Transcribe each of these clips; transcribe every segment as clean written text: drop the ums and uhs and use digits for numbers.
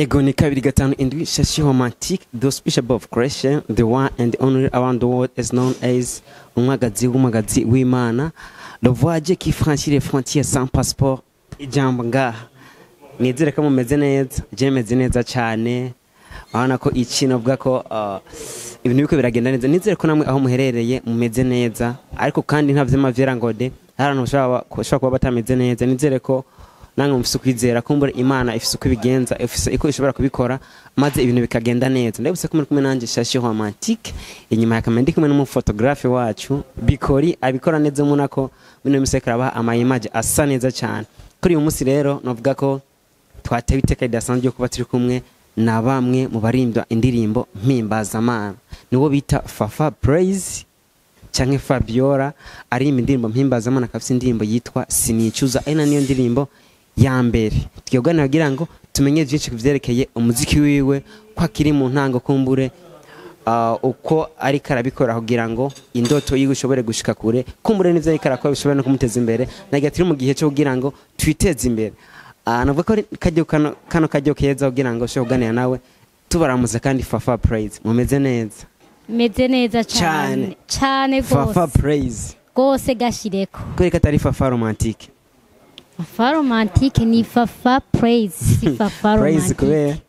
Ego ni 257 Shashi Romantique, the special of creation, the one and only around the world is known as umwagazi w'umwagazi w'Imana, le voyage qui franchit les frontières sans passeport. Ijambo ngaha, nizere ko mumeze neza, je meze neza cyane. Urabona ko iki novuga ko ibintu biriko biragenda neza. Nizere ko namwe aho muherereye mumeze neza, ariko kandi nta vyema vyera ngo de, hari abantu bashobora kuba batameze neza. Nizere ko namwe mufise ukwizera, kumbura Imana ifise uko ibigenza, ifise uko ishobora kubikora maze ibintu bikagenda neza. Ndabuse ko muri kumwe nanje Shashi Romantique, inyuma ya kamera ndi kumwe n'umuphotographe wacu Bikori, abikora neza. Ubona ko bino minsi ariko arabaha ama image asa neza cyane. Kuri uyu munsi rero novuga ko twatewe iteka ridasanzwe ryo kuba turi kumwe na bamwe mu barimba indirimbo mpimbazamana, niwo bita Fafa Praise canke Fabiola, aririmba indirimbo mpimbazamana, akaba afise indirimbo yitwa Sinicuza, ari na niyo ndirimbo ya mbere tugiye kuganira kugira ngo tumenye byinshi ku vyerekeye umuziki wiwe, ko akiri mu ntango, kumbure uko ariko arabikora kugira ngo indoto yiwe ishobore gushika kure, kumbure n'ivyo ariko arakora bishobore no kumuteza imbere. Nagira turi mu gihe cyo kugira ngo twiteze imbere. Navuga ko ari karyo kano karyo keza kugira ngo ushobore kuganira nawe. Tubaramuze kandi Fafa Praise, mumeze neza? Meze neza. Cane. Cyane cyane. Fafa Rwose. Praise. Rwose gashireko. Kubera ko atari Fafa Romantique? Fafa Romantique ni Fafa Praise, si Fafa Praise kubera Romantique.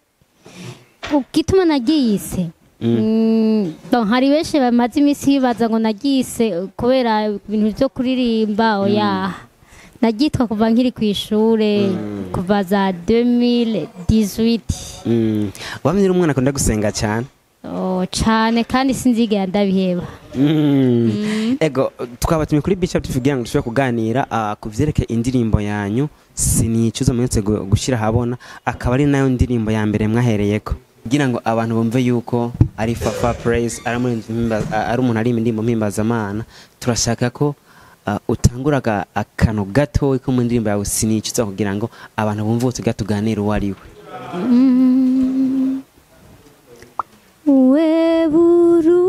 Ugituma nagiyise, bon, hari benshi bamaze iminsi bibaza ngo nagiyise kubera ibintu byo kuririmba. Oya, nagitwa kuva nkiri ku ishure, kuva za 2018. Wamye uri umwana akunda gusenga cyane? Oh, cane, kandi sinzigera ndabiheba. Ego, twabatumye kuri Bishop kugira ngo dushobore kuganira ku vyerekeye indirimbo yanyu Sinicuza muherutse gushyira ahabona, akaba ari nayo ndirimbo ya mbere mwahereyeko kugira ngo abantu bumve yuko ari Fafa Praise, ari ari umuntu aririmba indirimbo mpimbazamana. Turashaka ko utangura akantu gato ko mu ndirimbo yawe Sinicuza kugira ngo abantu bumve uwo tugira tuganire uwo ari we. We buruhukiro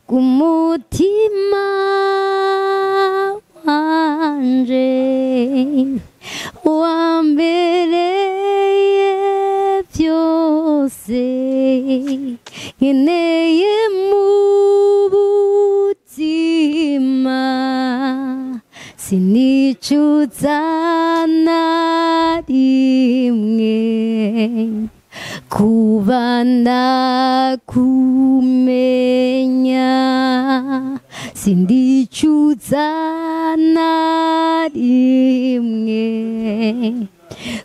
bw'umutima wanje, wambereye byose nkeneye mu buzima, sinicuza na rimwe kuba ndakumenya, sindicuza na rimwe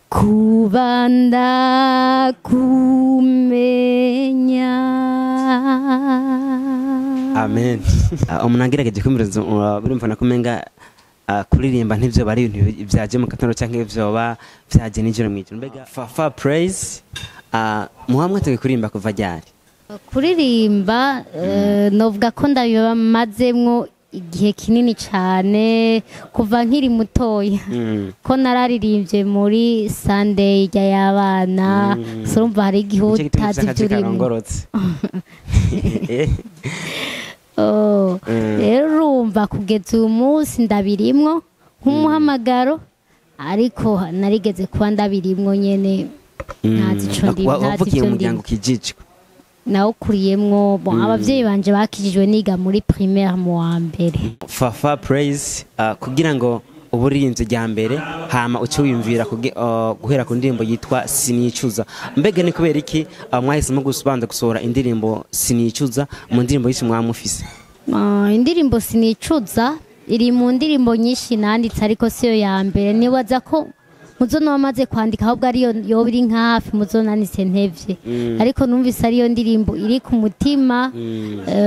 kuba ndakumenya. Amen. Umuntu agerageje kumviriza, birumva nako umenga kuririmba ntivyo bari ibintu vyaje mu gatondo canke vyoba vyaje nijoro mwijoro. Mbega Fafa Praise, muba mwateguye kuririmba kuva ryari? Kuririmba, novuga ko ndabibamazemwo igihe kinini cyane, kuva nkiri mutoya, ko nararirimbye muri Sunday ijya y'abana. So urumva hari igihe Nico gituma utazi ufise akazi ibyo urimo. karongorotse. Oh, rero urumva kugeza uyu munsi ndabirimwo nk'umuhamagaro, ariko narigeze kuba ndabirimwo nyene ntazi ico ndimo, ntazi Wavukiye ivyo mu muryango ndimo. Ukijijwe? Nawukuriyemwo. Bon, abavyeyi banje bakijijwe niga muri primaire mu wa mbere. Fafa Praise, kugira ngo uburirimbyi rya mbere hama uce wiyumvira guhera ku ndirimbo yitwa Sinicuza, mbega ni kubera iki mwahisemo gusobanza gusohora indirimbo Sinicuza mu ndirimbo yinshi mwaba mufise? Ah, indirimbo Sinicuza iri mu ndirimbo nyinshi nanditse, ariko siyo ya mbere. Nibaza ko muzo namaze kwandika ahubwo ariyo yoba iri nka hafi muzo nanditse ntevye, ariko numvise ariyo ndirimbo iri ku mutima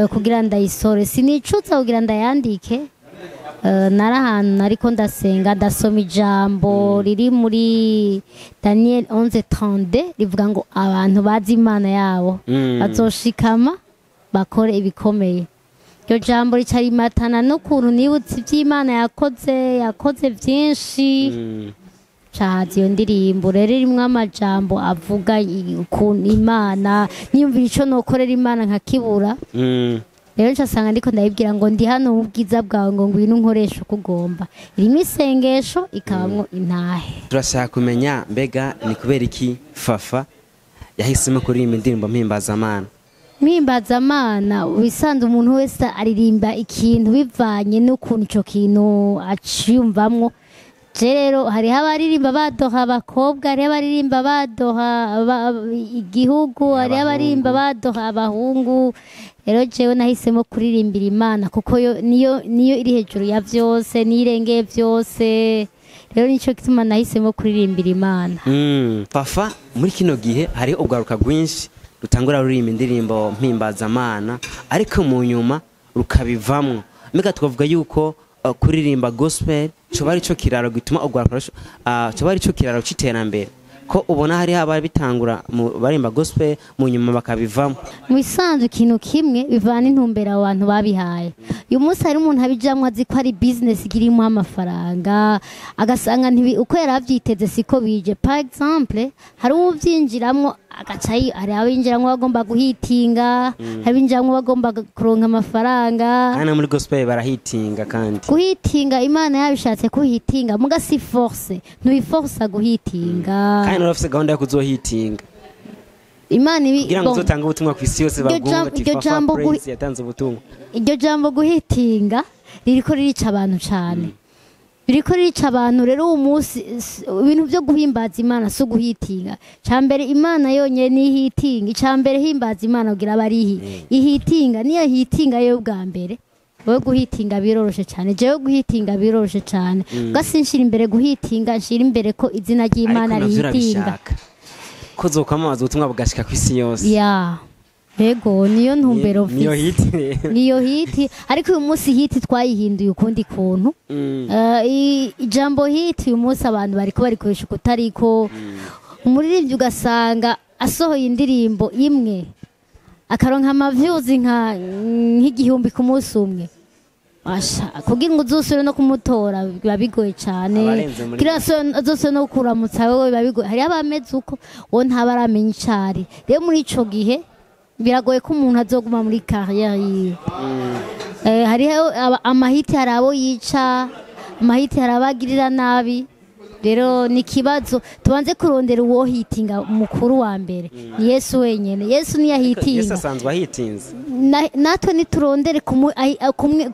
kugira ndayisore. Sinicuza kugira ndayandike, nari ahantu nariko ndasenga, ndasoma ijambo riri muri Daniel 11:32 rivuga ngo abantu bazi Imana yabo bazoshikama bakore ibikomeye. Iryo jambo rica rimatana n'ukuntu nibutse iby'Imana yakoze, yakoze byinshi. Cahaza iyo ndirimbo rero irimwo amajambo avuga ukuntu Imana, niyumvira ico nokorera Imana nkakibura. Rero ncasanga ndiko ndayibwira ngo ndi hano mu bwiza bwawe, ngo ngwino unkoreshe uko ugomba. Irimo isengesho, ikabamwo intahe. Turashaka kumenya, mbega ni kubera iki Fafa yahisemo kuririmba indirimbo mpimbazamana? Mpimbazamana, ubisanzwe umuntu wese aririmba ikintu bivanye n'ukuntu ico kintu aciyumvamwo. Je rero hariho abaririmba badoha abakobwa, hariho abaririmba badoha igihugu, hariho abaririmba badoha abahungu. Rero jewe nahisemo kuririmbira Imana, kuko yo niyo iri hejuru ya vyose, niyo irengeye vyose. Rero nico gituma nahisemo kuririmbira Imana. Fafa, muri kino gihe hariho urwaruka rwinshi rutangura ruririmba indirimbo mpimbazamana, ariko mu nyuma rukabivamwo. Mbega twavuga yuko kuririmba gospel coba ari co kiraro gituma urwaruka coba ari co kiraro c'iterambere, ko ubona hariho ababitangura barimba gospel, mu nyuma bakabivamo? Mu bisanzwe ikintu kimwe bivana intumbero abo bantu babihaye. Uyu munsi hari umuntu abijamwo azi ko ari business irimo amafaranga, agasanga uko yari avyiteze siko bije. Par exemple, hari uwuvyinjiramwo agaca hari abinjiramwo bagomba guhitinga, hari abinjiramwo bagomba kuronka amafaranga. Kandi no muri gospel barahitinga kandi. Guhitinga, Imana yabishatse kuhitinga, muga si force, ntubiforsa guhitinga. Kandi urafise gahunda yo kuzohitinga Imana ibi kugira ngo bon. uzotange ubutumwa ku isi yose, Iryo babwumve ati iryo Fafa jambo Praise yatanze ubutumwa. Iryo jambo guhitinga ririko ririca abantu cane, biriko ririca abantu. Rero uwo munsi ibintu byo guhimbaza Imana si uguhitinga. Cambere Imana yonyene nihitinga. Icambere himbaza Imana kugira abarihi ihitinga, niyo hitinga yo bwa mbere. Wowe guhitinga biroroshe cyane, jewe guhitinga biroroshe cyane, ubwo sinshira imbere guhitinga, nshira imbere ko izina ry'Imana Ariko navyo rihitinga. urabishaka ko uzokwamamaza ubutumwa bugashika ku isi yose? Ya, yego, niyo ntumbero Niyo mfise. hit rero. Niyo hit, ariko uyu munsi hit twayihinduye ukundi kuntu. Ijambo hit uyu munsi abantu bariko barikoresha ukutariko. Umuririmbyi ugasanga asohoye indirimbo imwe akaronka ama views nk'igihumbi ku munsi umwe. Asha, kugira ngo uzosubire no kumutora biba bigoye cane. Abarenze muri Kugira uzosubire no kuramutsa wewe biba bigoye. Hariho abameze uko, uwo ntaba aramenya icari. Rero muri ico gihe biragoye ko umuntu azoguma muri carrière yiwe. Hariho ama hit, hari abo yica ama hit, hari abagirira nabi. Rero ni ikibazo, tubanze kurondera uwo hitinga mukuru wa mbere ni Yesu wenyene. Yesu niyo Yesu ahitinga. Asanzwe ahitinze. Natwe niturondere kumwe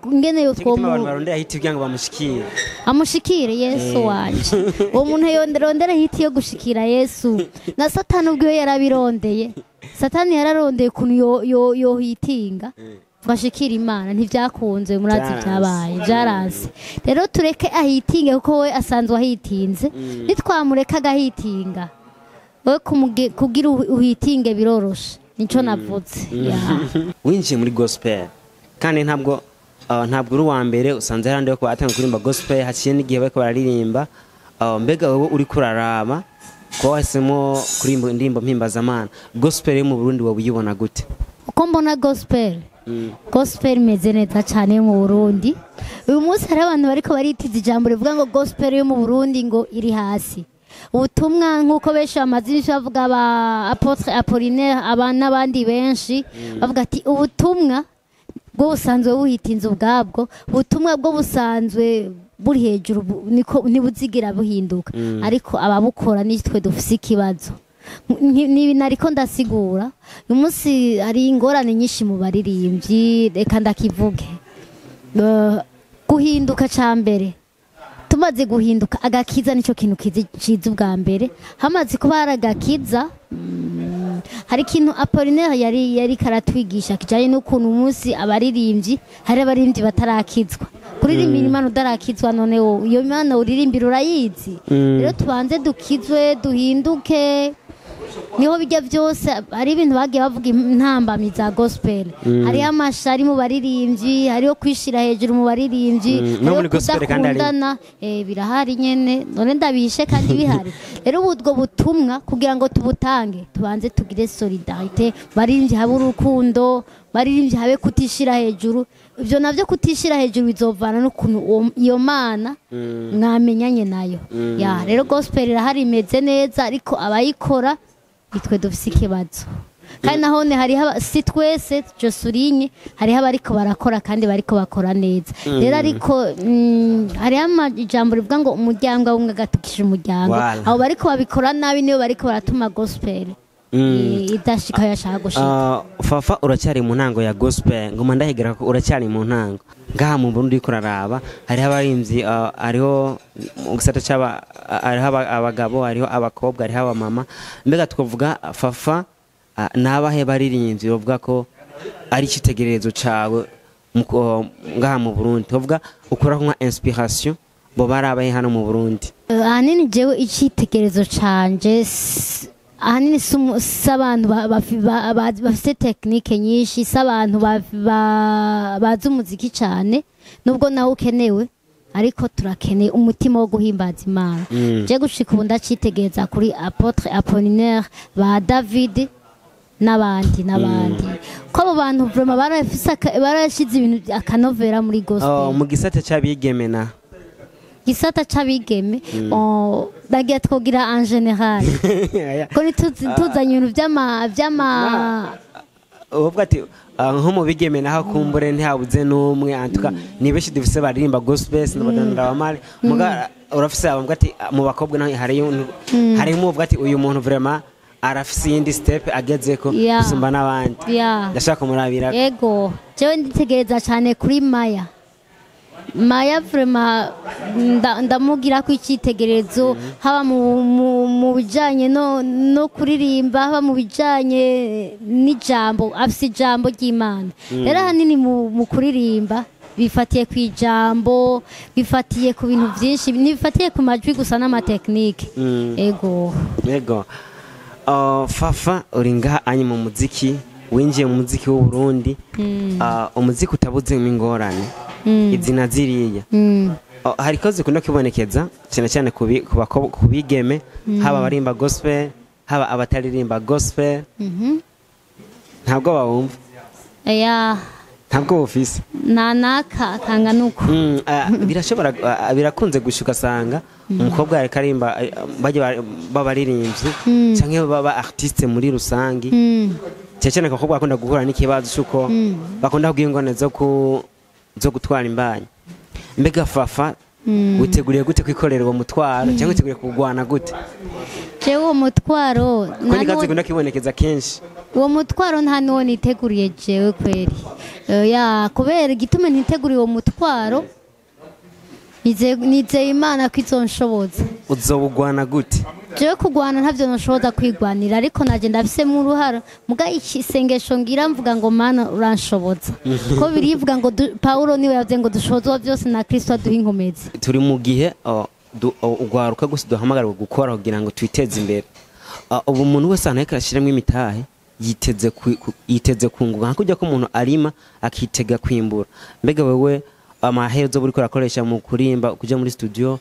ngene yo Nicyo gituma abantu twomu barondera hit kugira ngo bamushikire. Amushikire Yesu wanje. Uwo muntu yondera hit yo gushikira Yesu. Na Satani ubwiwe yarabirondeye. Satani yararondeye ukuntu yo hitinga ngo ashikire Imana, ntivyakunze, murazi. Vyaranse. Vyabaye vyaranse. Rero tureke ahitinge, kuko we asanzwe ahitinze. Nitwamureka agahitinga, we kugira uhitinge biroroshe. Nico navuze ya. Winjiye muri gospel kandi ntabwo uri uwa mbere, usanze hari abandi bariko baratanga kuririmba gospel, haciye n'igihe bariko bararirimba. Mbega wowe uriko uraraba kuba wahisemo kuririmba indirimbo mpimbazamana, gospel yo mu Burundi wowe uyibona gute? Uko mbona gospel, gospel imeze neza cyane yo mu Burundi. Uyu munsi hari abantu bariko baritiza ijambo rivuga ngo gospel yo mu Burundi ngo iri hasi. Ubutumwa, nk'uko benshi bamaze iminsi bavuga, ba Apôtre Apollinaire aba n'abandi benshi bavuga ati ubutumwa bwo busanzwe buhitinze ubwabwo, ubutumwa bwo busanzwe buri hejuru, niko ntibuzigira buhinduka, ariko ababukora nitwe dufise ikibazo. Nibi nariko ndasigura, uyu munsi hari ingorane nyinshi mu baririmbyi. Reka ndakivuge. Guhinduka ca mbere, tumaze guhinduka, agakiza nicyo kintu kiza ubwa mbere. Hamaze kuba hari agakiza, hari ikintu Apollinaire yari karatwigisha kijanye n'ukuntu umunsi abaririmbyi, hari abaririmbyi batarakizwa. Kuririmbira Imana utarakizwa, none wowe iyo Imana uririmbira urayizi? Rero tubanze dukizwe, duhinduke, niho bijya byose. Hari ibintu bagiye bavuga, intambamyi za gospel: hariho amashari mu baririmbyi, hariho kwishira hejuru mu baririmbyi, No hariho muri gospel kandi hariho. kudakundana. Birahari nyene, none ndabihishe kandi bihari? Rero ubu ubwo butumwa kugira ngo tubutange, tubanze tugire solidarité, baririmbyi habe urukundo, baririmbyi habe kutishira hejuru. Ibyo navyo kutishira hejuru bizovana n'ukuntu iyo Mana mwamenyanye nayo. Ya, rero gospel irahari, imeze neza, ariko abayikora nitwe dufise ikibazo. Kandi nahone hariho si twese, je souligne, hariho abariko barakora kandi bariko bakora neza. Rero ariko hariho ijambo rivuga ngo umuryango w'umwe agatukisha umuryango. Voilà. Abo bariko babikora nabi nibo bariko baratuma gospel idashika aho yashaka gushika. Fafa, uracyari mu ntango ya gospel, ngoma ndahigera ko uracyari mu ntango. Ngaha mu Burundi uriko uraraba, hariho abarimvyi, hariho mu gisata c'aba, hariho abagabo, hariho abakobwa, hariho abamama. Mbega twavuga Fafa, nabahe baririmbyi bavuga ko ari icyitegererezo cawe ngaha mu Burundi, twavuga ukuraho nka inspiration, bo barabahe hano mu Burundi? Ahanini jewe icyitegererezo canje ahanini si abantu bafise technique nyinshi, si abantu bazi umuziki cyane, nubwo nawe ukenewe, ariko turakeneye umutima wo guhimbaza Imana. Je gushika ubu ndacitegereza kuri Apôtre Apollinaire, ba David n'abandi n'abandi, ko abo bantu vraiment barashize ibintu akanovera muri gospel. Oh, mu gisata c'abigeme na Gisata c'abigeme, oh, ndagira twogira en général ko ntituzanye ibintu vy'ama Uvuga ati nko mu bigeme naho kumbure ntihabuze n'umwe antuka, ni benshi dufise baririmba gospel, sinabadandara bamare muga urafise abavuga ati mu bakobwa naho hariyo uvuga ati uyu muntu vraiment arafise iyindi step agezeko gusumba n'abandi, ndashaka kumurabira. Ego, jewe nditegereza cyane kuri Maya. Maya vraiment ndamugira ko icyitegererezo, haba mu bijanye no kuririmba, haba mu bijanye n'ijambo, afise ijambo ry'Imana. Rero ahanini mu kuririmba bifatiye ku ijambo, bifatiye ku bintu byinshi, ntibifatiye ku majwi gusa n'ama technique. Ego. Yego. Fafa, uri ngaha anyi mu muziki, winjiye mu muziki w'u Burundi, umuziki utabuzemo ingorane izi na ziriya. Hari ko zikunda kwibonekeza cyane cyane ku bigeme, haba abarimba gospel, haba abataririmba gospel. Ntabwo bawumva. Ya. Ntabwo bufise. Nta naka kangana uko. Birashobora, birakunze gushuka asanga umukobwa ariko arimba, bajya b'abaririmbyi canke baba artiste muri rusangi, cyane cyane abakobwa bakunda guhura n'ikibazo cy'uko bakunda kugira ingorane zo gutwara imbanyi. Mbega Fafa, witeguriye gute kwikorera uwo mutwaro, cyangwa witeguriye kurwana gute? Jewe uwo mutwaro Ko nta ni kazi n'uwo ikunda kwibonekeza kenshi. Uwo mutwaro nta n'uwo niteguriye jewe kweri. Ya, kubera igituma ntiteguriye uwo mutwaro, nizeye Imana ko izonshoboza. Uzowugwana gute? Jewe kugwana ntavyo noshoboza kwigwanira, ariko naje ndafisemo uruhara. Muga isengesho ngira, mvuga ngo Mana uranshoboza, ko birivuga ngo Paulo niwe yavuze ngo dushobozwa byose na Kristo aduha inkomezi. Turi mu gihe ugwaruka gusa duhamagarirwa gukora kugira ngo twiteze imbere. Ubu umuntu wese ahantu ariko arashyiramo imitahe yiteze kunguka, nka kujya ko umuntu arima akitega kwimbura. Mbega wewe amahera uzoba uriko urakoresha mu kurimba, kuja muri studio,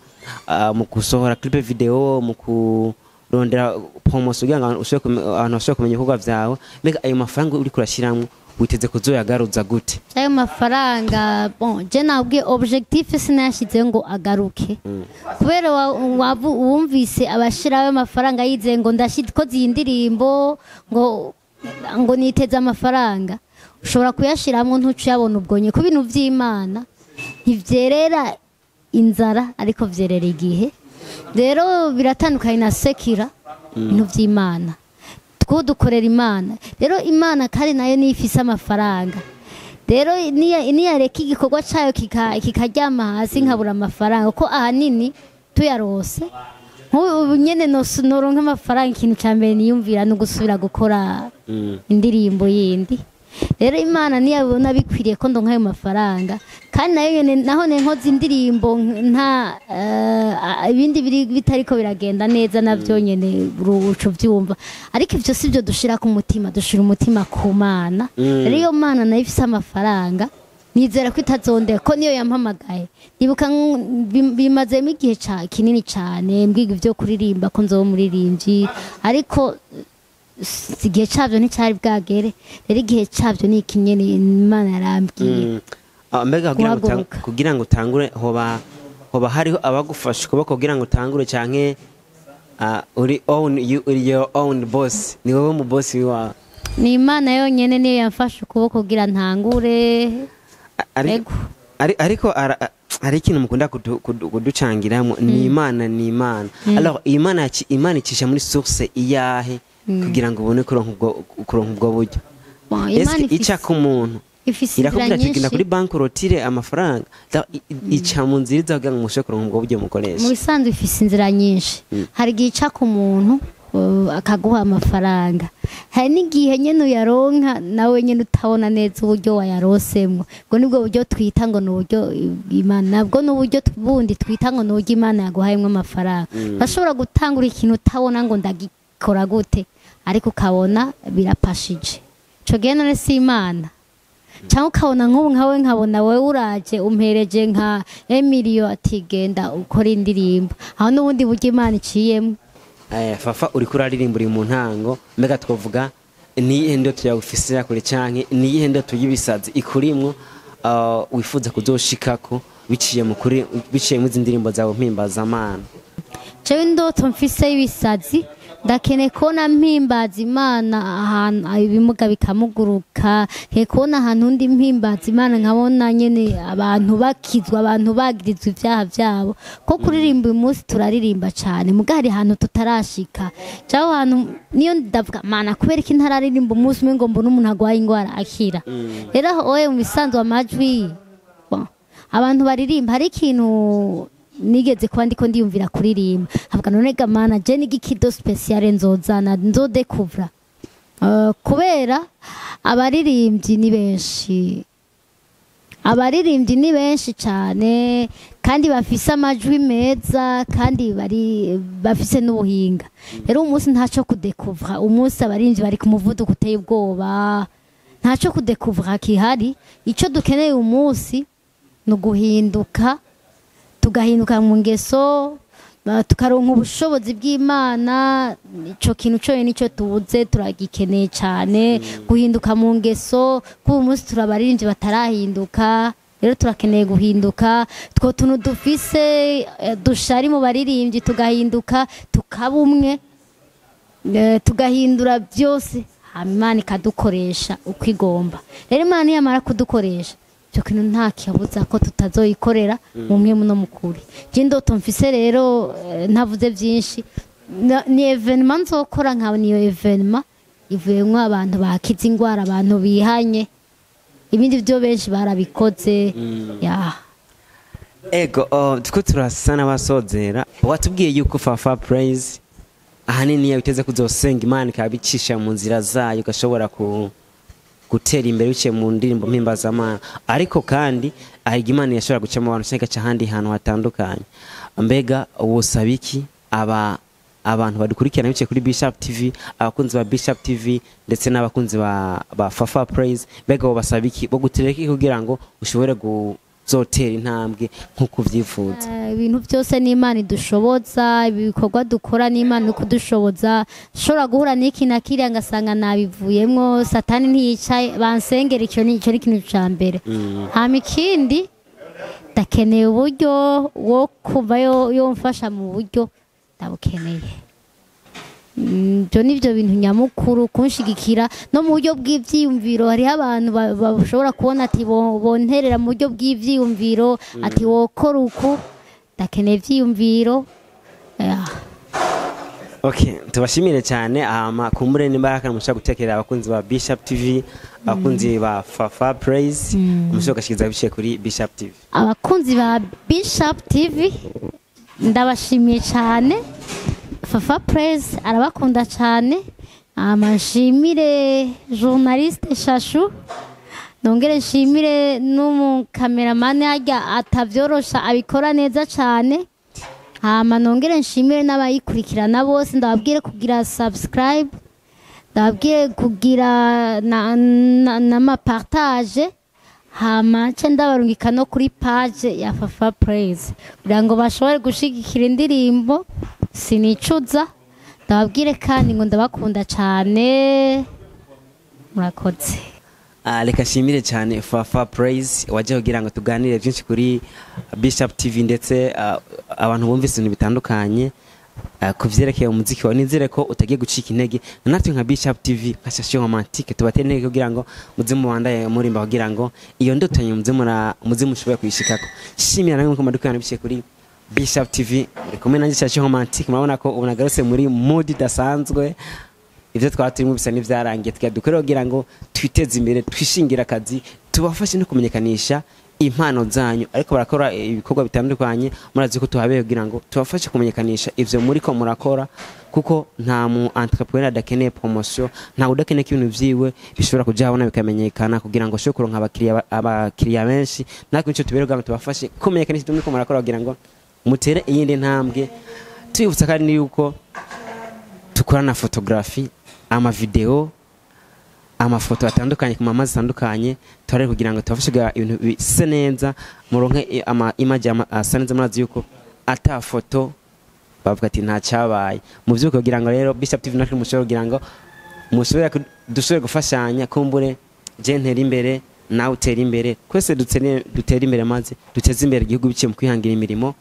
mu gusohora clip video, mu kurondera promotion kugira ngo abantu bashobore kumenya ibikorwa vyawe, mbega ayo mafaranga uriko urashiramwo witeze kuzoyagaruza gute? Ayo mafaranga, bon, je nabwiye objectif sinayashize ngo agaruke, kubera wumvise abashiraho ayo mafaranga yizeye ngo ndashikoze iyi ndirimbo ngo niteze amafaranga, ushobora kuyashiramwo ntuce uyabona ubwo nyene. Ku bintu vy'Imana ntivyerera inzara, ariko vyerera igihe. Rero biratandukanye na sekira. Ibintu vy'Imana two dukorera Imana, rero Imana kandi nayo niyo ifise amafaranga. Rero niyareka igikorwa cayo kikaryama hasi nkabura amafaranga, kuko ahanini tuyarose nk'ubu nyene noronka amafaranga, ikintu ca mbere niyumvira no gusubira gukora indirimbo yindi. Rero Imana niyabona bikwiriye ko ndonka ayo mafaranga, kandi nayo nyene naho ne nkoze indirimbo nta ibindi biri bitariko biragenda neza, navyo nyene uca uvyumva. Ariko ivyo si byo dushira ku mutima, dushira umutima ku Mana. Rero iyo Mana nayo ifise amafaranga, nizera ko itazondera, ko niyo yampamagaye. Nibuka bimazemo igihe kinini cane mbwiga ivyo kuririmba, ko nzoba umuririmbyi, ariko igihe cabyo nticyari bwagere. Rero igihe cabyo ni iki nyene Imana yarambwiye. Mbega Guhaguruka. kugira ngo utangure, hoba hariho abagufasha ukuboko kugira ngo utangure, canke uri own you, uri your own boss, ni wowe mu boss wawe? Ni Imana yonyene niyo yamfashe ukuboko kugira ntangure. Ego. Ariko hari ikintu mukunda kuducangiramo, ni Imana, ni Imana. Alors Imana Imana icisha muri source iyahe kugira ngo ubone kuronka ubwo buryo? Bon, Eske Imana ica ku muntu ifise inzira irakubwira ati genda nyinshi. kuri banki urotire amafaranga? Ica mu nzira iza kugira ngo mushobore kuronka ubwo buryo Mu mukoresha? bisanzwe ifise inzira nyinshi. Hari igihe ica ku muntu akaguha amafaranga, hari n'igihe nyene uyaronka nawe nyene utabona neza uburyo wayarosemwo. Ubwo nibwo buryo twita ngo ni uburyo Imana, nabwo ni uburyo bundi twita ngo ni uburyo Imana yaguhayemwo amafaranga. Bashobora gutangura ikintu utabona ngo ndagikora gute, ariko ukabona birapashije. Ico gihe none si Imana? Cyangwa ukabona nk'ubu nkawe, nkabona wowe uraje umpereje nka emiliyo ati genda ukora indirimbo. Aho n'ubundi buryo Imana iciyemo. Fafa, uriko uraririmba, uri mu ntango. Mbega twavuga niyihe ndoto yawe ufise kure, canke niyihe ndoto y'ibisazi ikurimwo wifuza kuzoshikako biciye mu kuri, biciye mu izi ndirimbo zawe mpimbazamana? Jewe indoto mfise y'ibisazi, ndakeneye kubona mpimbaza Imana ahantu ibimuga bikamuguruka. Nkeneye kubona ahantu undi mpimbaza Imana, nkabona nyene abantu bakizwa, abantu bagirizwa ibyaha byabo. Ko kuririmba, uyu munsi turaririmba cane, muga hari ahantu tutarashika. Jaho hantu niyo ndavuga: Mana, kubera iki ntararirimba umunsi umwe ngo mbone umuntu agwaye ingwara akira? Rero aho oye, mu bisanzwe amajwi, bon, abantu baririmba, hari ikintu nigeze kuba ndiko ndiyumvira kuririmba, avuga: none ga Mana, je n'igiki de spécial nzozana, nzodekuvra? Kubera abaririmbyi ni benshi, abaririmbyi ni benshi cyane, kandi bafise amajwi meza, kandi bari bafise n'ubuhinga. Rero umunsi ntaco kudekuvra, umunsi abaririmbyi bari ku muvuduko uteye ubwoba, ntaco kudekuvra kihari. Ico dukeneye umunsi ni uguhinduka, tugahinduka mu ngeso, tukaronka ubushobozi bw'Imana. Ico kintu cyo nicyo tubuze, turagikeneye cyane, guhinduka mu ngeso, kuko uyu munsi turabaririmbyi batarahinduka. Rero turakeneye guhinduka, two tuntu dufise dushari mu baririmbyi, tugahinduka, tukaba umwe, tugahindura byose, hama Imana ikadukoresha uko igomba. Rero Imana niyamara kudukoresha, icyo kintu nta kibuza ko tutazoyikorera mu mwe no mukuri. Je indoto mfise rero, ntavuze byinshi, ni événement nzokora, nkaba niyo événement ivuyemwo abantu bakize ingwara, abantu bihanye. Ibindi byo benshi barabikoze ya. Ego, tuko turasa n'abasozera. Watubwiye yuko Fafa Praise ahanini iyo uteze kuzosenga Imana ikabicisha mu nzira zayo, ugashobora ku gutera imbere biciye mu ndirimbo mpimbazamana. Ariko kandi hari Imana yashobora guca mu bantu cyangwa igaca ahandi hantu hatandukanye. Mbega wosaba iki aba abantu badukurikirana biciye kuri Bishop TV, abakunzi ba Bishop TV ndetse n'abakunzi ba Fafa Praise? Mbega wobasaba iki, bo gutereka iki kugira ngo ushobore kuzotera intambwe nk'uko uvyifuza? Ibintu byose n'Imana idushoboza. Ibikorwa dukora n'Imana iri kudushoboza. Nshobora guhura n'iki na kiriya ngasanga nabivuyemwo. Satani ntiyicaye, bansengera. Icyo ni ikintu ca mbere. Hama ikindi, ndakeneye uburyo wo kuva yomfasha mu buryo, ndabukeneye. Ibyo ni byo bintu nyamukuru, kunshigikira no mu buryo bw'ivyiyumviro. Hariho abantu bashobora kubona ati bonterera mu buryo bw'ivyiyumviro, ati wokora uku. Ndakeneye ivyiyumviro. Okay, tubashimire cyane. Hama kumbure nimba hari akantu mushobora gutekerera abakunzi ba Bishop TV, abakunzi ba Fafa Praise, mushobora gushikiza biciye kuri Bishop TV. Abakunzi ba Bishop TV, ndabashimiye cyane. Fafa Praise arabakunda cyane. Nshimire journaliste Shashu, nongere nshimire n'umukameramani harya atavyorosha, abikora neza cyane. Hama nongere nshimire n'abayikurikirana bose. Ndababwire kugira subscribe, ndababwire kugira n'amapartage. Hama nce ndabarungika no kuri page ya Fafa Praise kugira ngo bashobore gushigikira indirimbo Sinicuza. Ndababwire kandi ngo ndabakunda cyane, murakoze. Reka shimire cyane Fafa Praise waje kugira ngo tuganire byinshi kuri Bishop TV, ndetse abantu bumvise ibintu bitandukanye. Ku vyerekeye umuziki wawe, nizere ko utagiye gucika intege. Natwe nka Bishop TV, nka Station Romantique, tubateye intege kugira ngo muze mubandaye murimba, kugira ngo iyo ndoto yanyu muze muze mushobore kuyishikako. Shimira namwe ko madukana biciye kuri Bishop TV, muri kumwe nanjye Station Romantique. Murabona ko ubu nagarutse muri mood idasanzwe. Ibyo twaba turimo bisa n'ibyarangiye, tukaba dukora kugira ngo twiteze imbere, twishingire akazi, tubafashe no kumenyekanisha impano zanyu. Ariko barakora ibikorwa bitandukanye, murazi ko tuhabeye kugira ngo tubafashe kumenyekanisha ivyo muri ko murakora, kuko nta mu entrepreneur adakeneye promotion, nta udakeneye ko ibintu vyiwe bishobora kuja habona bikamenyekana, kugira ngo ashobore kuronka abakiriya benshi. Natwe nico tubereye, kugira ngo tubafashe kumenyekanisha ivyo muri ko murakora, kugira ngo mutere iyindi ntambwe. Tubibutsa kandi yuko dukora na photography, amavideo, amafoto atandukanye ku mama zitandukanye. Turare kugira ngo tubafashe kugira ibintu bise neza, muronke ama image asa neza. Murazi yuko ata foto bavuga ati nta cyabaye mu by'ukuri. Kugira ngo rero Bishop TV natwe mushobore kugira ngo mushobore dushobore gufashanya, kumbure je ntera imbere, nawe utera imbere, twese dutere imbere, maze duteze imbere igihugu biciye mu kwihangira imirimo.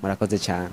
Murakoze cyane.